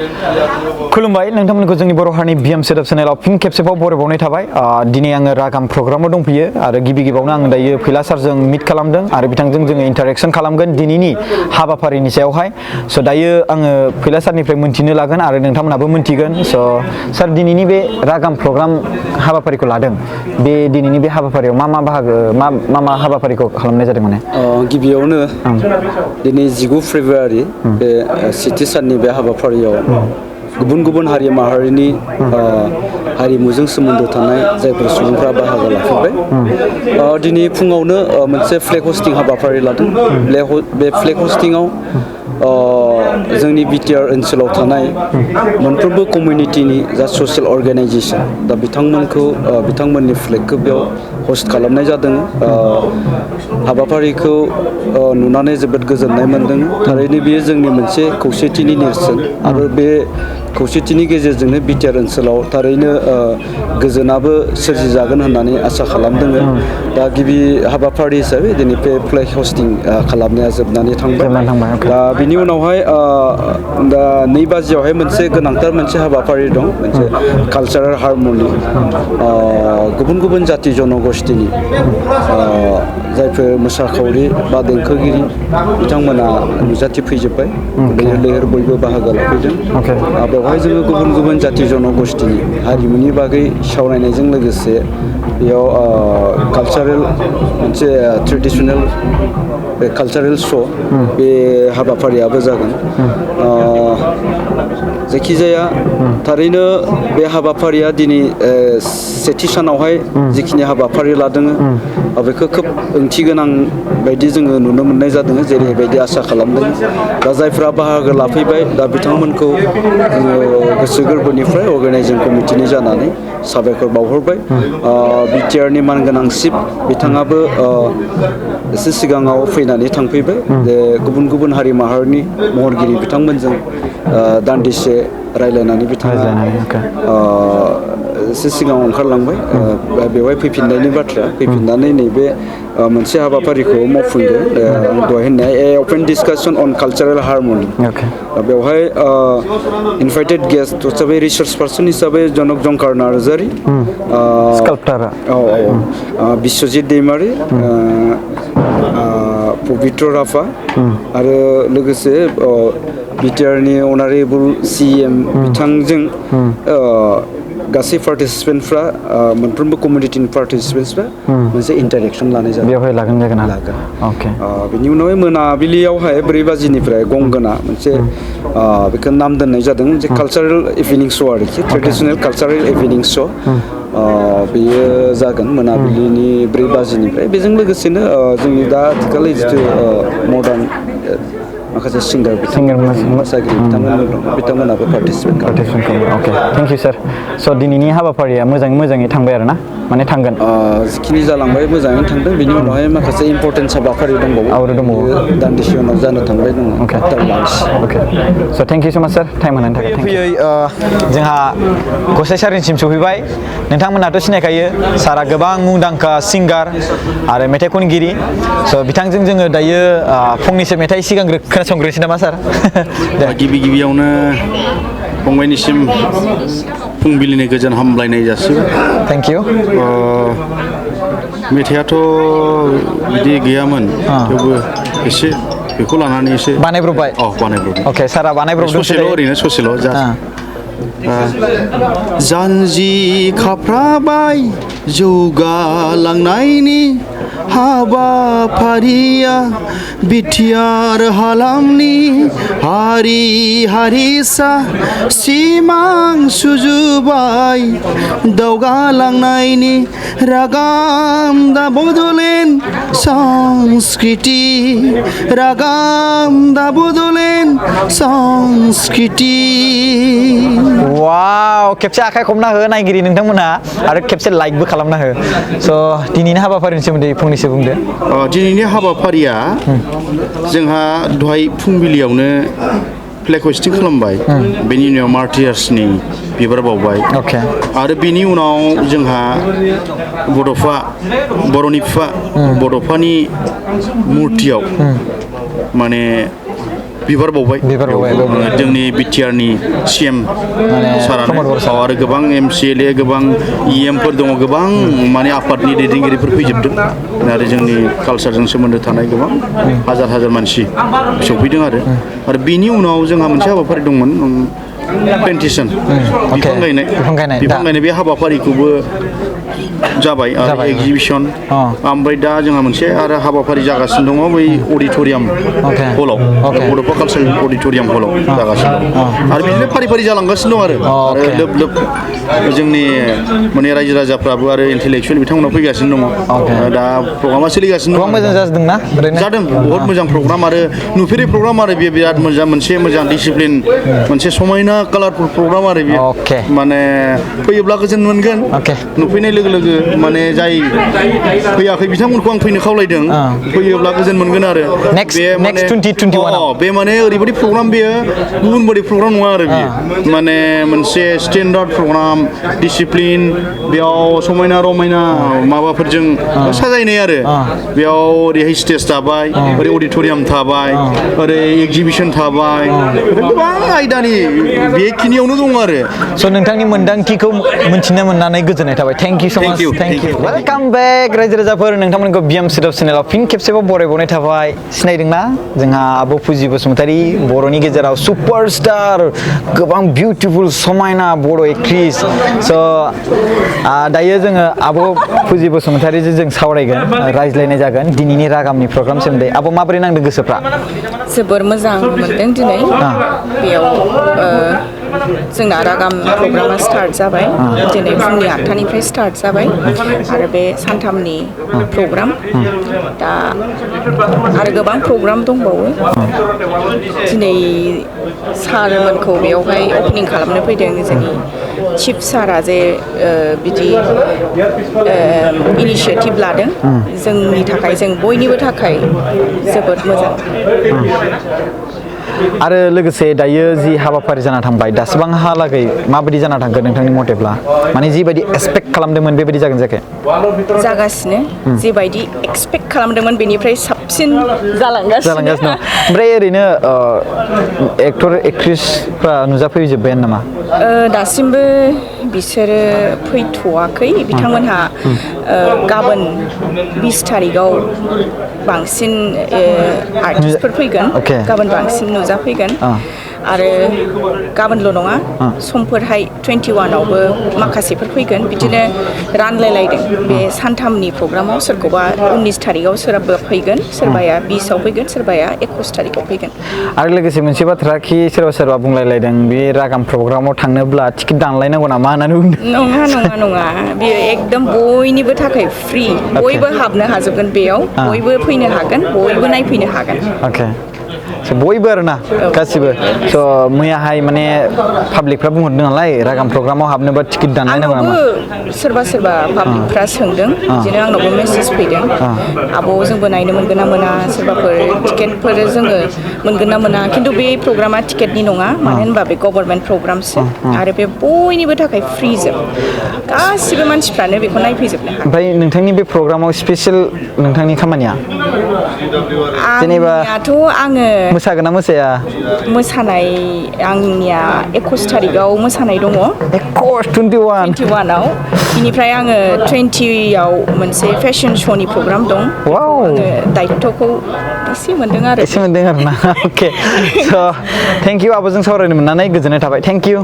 खुलुमबाय नोंथांमोनखौ जोंनि बर' हारिनि बिएम सेटअप चेनेलाव फिन खेबसेबाव बरायबावनाय थाबाय दिनै आङो रागाम प्रग्रामाव दंफैयो आरो गिबियावनो आं दायो फैला सारजों मिट खालामदों आरो बिथांजों जोङो इन्टारेक्शन खालामगोन दिनैनि हाबाफारिनि सायावहाय स' दायो आङो फैला सारनिफ्राय मोनथिनो लागोन आरो नोंथांमोनाबो मोनथिगोन स' सार दिनैनि बे रागाम प्रग्राम हाबाफारिखौ लादों बे दिनैनि बे हाबाफारियाव मा बाहागो मा हाबाफारिखौ खालामनाय जादों माने गिबियावनो दिनै 19 फेब्रुवारि बे सेथि साननि बे हाबाफारियाव गुबुन गुबुन हारि माहारिनि हारिमुजों सोमोन्दो थानाय जायफोर सुबुंफ्रा बाहागो लाफैबाय दिनै फुङावनो मोनसे फ्लेग हस्टिं हाबाफारि लादों बे फ्लेग हस्टिंआव जोंनि बिटिआर ओनसोलाव थानाय मोनफ्रोमबो कमिउनिटिनि जा ससियेल अर्गानाइजेसन दा बिथांमोननि फ्लेगखौ बेयाव हस्ट खालामनाय जादों हाबाफारिखौ नुनानै जोबोद गोजोननाय मोनदों थारैनो बेयो जोंनि मोनसे खौसेथिनि नेरसोन आरो बे खौसेथिनि गेजेरजोंनो बिटिआर ओनसोलाव थारैनो गोजोनाबो सोरजिजागोन होननानै आसा खालामदों दा गिबि हाबाफारि हिसाबै दिनै बे फ्लेग हस्टिं खालामनाया जोबनानै थांबाय दा बिनि उनावहाय दा 2 बाजियावहाय मोनसे गोनांथार मोनसे हाबाफारि दं मोनसे कालचारेल हारमनि गुबुन गुबुन जाति जनगोष्ठीनि जायफोर मोसाखावरि बा देंखोगिरि बिथांमोना नुजाथिफैजोब्बाय लैहोर बयबो बाहागो लाफैदों बेवहाय जोङो गुबुन गुबुन जाति जनगोष्ठीनि हारिमुनि बागै सावरायनायजों लोगोसे बेयाव कालचारेल मोनसे ट्रेडिसनेल बे कालचारेल श' बे हाबाफारियाबो जागोन जायखिजाया थारैनो बे हाबाफारिया दिनै सेथि सानावहाय जिखिनि हाबाफारि लादों बेखौ खोब ओंथि गोनां बायदि जोङो नुनो मोननाय जादों जेरैबायदि आसा खालामदों दा जायफ्रा बाहागो लाफैबाय दा बिथांमोनखौ जोङो गोसो गोरबोनिफ्राय अर्गानाइजिं कमिटिनि जानानै साबायखर बावहरबाय बिटिआरनि मानगोनां चिफ बिथाङाबो एसे सिगाङाव फैनानै थांफैबाय जे गुबुन गुबुन हारि माहारिनि महरगिरि बिथांमोनजों दान्दिसे रायलायनानै बिथाङा एसे सिगाङाव ओंखारलांबाय बेवहाय फैफिननायनि बाथ्रा फैफिननानै नैबे मोनसे हाबाफारिखौ मावफुंदों दहाय होननाय अपेन डिसकासन अन कालचारेल हारमनि बेवहाय इनभाइटेड गेस्ट हिसाबै रिसार्च पार्सन हिसाबै जनक जंकार नार्जारी बिश्वजित दैमारी पबित्र राभा आरो लोगोसे बिटिआरनि अनारेबल सिएम बिथांजों गासै पार्टिसिपेन्टफ्रा मोनफ्रोमबो कमिउनिटिनि पार्टिसिपेन्टसफ्रा मोनसे इन्टारेक्सन लानाय जादों बेवहाय लागोन बिनि उनावहाय मोनाबिलियावहाय 4 बाजिनिफ्राय गंगोना मोनसे बेखौ नाम दोननाय जादों मोनसे कालचारेल इभिनिं श' आरोखि ट्रेडिसनेल कालचारेल इभिनिं श' बेयो जागोन मोनाबिलिनि 4 बाजिनिफ्राय बेजों लोगोसेनो जोंनि दा आथिखालनि जिथु मडार्न माखासे सिंगार मोसागिरि बिथांमोनाबो पार्टिसिपेट खालामो थेंक इउ सार स' दिनैनि हाबाफारिया मोजाङै थांबाय आरो ना माने थांगोन जिखिनि जालांबाय मोजाङैनो थांदों बिनि उनावहाय माखासे इम्पर्टेन्ट हाबाफारि दंबावो दान्दिसे उनाव जानो थांबाय दङ स' थेंक इउ स' माच सार टाइम होनायनि थाखाय फैयै जोंहा गसाइ सारनिसिम सफैबाय नोंथांमोनाथ' सिनायखायो सारा गोबां मुंदांखा सिंगार आरो मेथाइ खनगिरि स' बिथांजों जोङो दायो फंनैसो मेथाइ सिगांग्रो खोनासंग्रोनोसै नामा सार गिबियावनो फंबायनिसिम फुंबिलिनि गोजोन हामलायनाय जासिबाय थेंक इउ मेथाइआथ' बिदि गैयामोन थेवबो एसे बेखौ लानानै एसे बानायब्रबबाय अके सारा बानायब्रबदों ससेल' जानजि खाफ्राबाय जौगालांनायनि हाबाफारिया बिटिआर हालामनि हारि हारिसा सिमां सुजुबाय दावगालांनायनि रागाम दा बड'लेण्ड संस्कृति रागाम दा बड'लेण्ड संस्कृति वाव खेबसे आखाइ खबना हो नायगिरि नोंथांमोनहा आरो खेबसे लाइकबो खालामना हो स' दिनैनि हाबाफारिनि सोमोन्दै फंनैसो बुंदो दिनैनि हाबाफारिया जोंहा दहाय फुंबिलियावनो फ्लेग हस्टिं खालामबाय बेनि उनाव मार्टियार्सनि बिबार बावबाय आरो बेनि उनाव जोंहा बर'नि बिफा बड'फानि मुर्तियाव माने बिबार बावबाय जोंनि बिटिआरनि CM सारानो आरो गोबां MCLA गोबां EMफोर दङ गोबां माने आफादनि दैदेनगिरिफोर फैजोबदों आरो जोंनि कालसारजों सोमोन्दो थानाय गोबां हाजार मानसि सफैदों आरो बेनि उनाव जोंहा मोनसे हाबाफारि दंमोन प्लेन्टेसन बिफां गायनाय बे हाबाफारिखौबो जाबाय आरो एगजिबिसन ओमफ्राय दा जोंहा मोनसे आरो हाबाफारि जागासिनो दङ बै अडिट'रियाम हलाव बड'फा कालचारेल अडिट'रियाम हलाव जागासिनो दं आरो बिदिनो फारि जालांगासिनो दं आरो लोब जोंनि माने रायजो राजाफ्राबो आरो इन्टेलेक्सुवेल बिथांमोना फैगासिनो दङ दा प्रग्रामा सोलिगासिनो दं मोजां जादोंना जादों बहुत मोजां प्रग्राम आरो नुफेरै प्रग्राम आरो बेयो बिराद मोजां डिसिप्लिन मोनसे समायना कालारफुल प्रग्राम आरो बेयो माने फैयोब्ला गोजोन मोनगोन नुफैनाय लोगो माने जाय फैयाखै बिथांमोनखौ आं फैनो खावलायदों फैयोब्ला गोजोन मोनगोन आरो बे माने ओरैबायदि प्रग्राम बेयो गुबुन बायदि प्रग्राम नङा आरो बेयो माने मोनसे स्टेन्डार्ड प्रग्राम डिसिप्लिन बेयाव समायना रमायना माबाफोरजों साजायनाय आरो बेयाव ओरैहाय स्टेज थाबाय ओरै अडिट'रियाम थाबाय ओरै एगजिबिसन थाबाय गोबां आयदानि बेखिनियावनो दङ आरो स' नोंथांनि मोन्दांथिखौ मिथिनो मोननानै गोजोननाय थाबाय थेंक इउ स' माच थेंक इउ वेलकाम बेक रायजो राजाफोर नोंथांमोनखौ बिएम सोदोब चेनेलाव फिन खेबसेबाव बरायबावनाय थाबाय सिनायदोंना जोंहा आब' फुजि बसुमतारी बर'नि गेजेराव सुपारस्टार गोबां बिउटिफुल समायना बर' एक्ट्रिस स' दायो जोङो आब' फुजि बसुमतारीजों जों सावरायगोन रायज्लायनाय जागोन दिनैनि रागामनि प्रग्राम सोमोन्दै आब' माबोरै नांदों गोसोफ्रा जोबोर मोजां मोनदों दिनै बेयाव जोंना रागाम प्रग्रामा स्टार्ट जाबाय दिनै फुंनि 8टानिफ्राय स्टार्ट जाबाय आरो बे सानथामनि प्रग्राम दा आरो गोबां प्रग्राम दंबावो दिनै सारमोनखौ बेयावहाय अपेनिं खालामनो फैदों जोंनि चिफ सारा जे बिदि इनिसियेटिभ लादों जोंनि थाखाय जों बयनिबो थाखाय जोबोद मोजां आरो लोगोसे दायो जि हाबाफारि जाना थांबाय दासिबांहालागै माबायदि जाना थांगोन नोंथांनि मथेब्ला माने जिबायदि एक्सपेक्ट खालामदोंमोन बेबायदि जागोन जायाखै जागासिनो जिबायदि एक्सपेक्ट खालामदोंमोन बेनिफ्राय साबसिन जालांगासिनो ओमफ्राय ओरैनो एक्टर एक्ट्रिसफ्रा नुजाफैजोब्बायानो नामा दासिमबो बिसोरो फैथ'वाखै बिथांमोनहा गाबोन 20 तारिखआव बांसिन आर्टिस्टफोर फैगोन गाबोन बांसिन नुजाफैगोन आरो गाबोनल' नङा समफोरहाय 21आवबो माखासेफोर फैगोन बिदिनो रानलायलायदों बे सानथामनि प्रग्रामाव सोरखौबा 19 तारिखआव सोरबा फैगोन सोरबाया 20आव फैगोन सोरबाया 21 तारिखआव फैगोन आरो लोगोसे मोनसे बाथ्रा कि सोरबा बुंलायलायदों बे रागाम प्रग्रामाव थांनोब्ला टिकेट दानलायनांगौ नामा होननानै बुंदों नङा बेयो एकदम बयनिबो थाखाय फ्रि बयबो हाबनो हाजोबगोन बेयाव बयबो फैनो हागोन बयबो नायफैनो हागोन बयबो आरोना गासिबो स' मैयाहाय माने पाब्लिकफ्रा बुंहरदों नालाय रागाम प्रग्रामाव हाबनोबा टिकेट दानलायनांगौ नामा सोरबा पाब्लिकफ्रा सोंदों बिदिनो आंनावबो मेसेज फैदों आब' जोंबो नायनो मोनगोन ना मोना सोरबाफोर टिकेटफोर जोङो मोनगोन ना मोना खिन्थु बे प्रग्रामा टिकेटनि नङा मानो होनबा बे गभर्नमेन्ट प्रग्रामसो आरो बे बयनिबो थाखाय फ्रिजोब गासिबो मानसिफ्रानो बेखौ नायफैजोबनो हागोन ओमफ्राय नोंथांनि बे प्रग्रामाव स्पेसियेल नोंथांनि खामानिया जेनेबा आङो मोसागोन ना मोसाया मोसानाय आंनिया 21 तारिखआव मोसानाय दङ 21आव बिनिफ्राय आङो 20आव मोनसे फेशन श'नि प्रग्राम दं आङो दायित्वखौ एसे मोनदों आरोना अके स' थेंक इउ आब'जों सावरायनो मोननानै गोजोननाय थाबाय थेंक इउ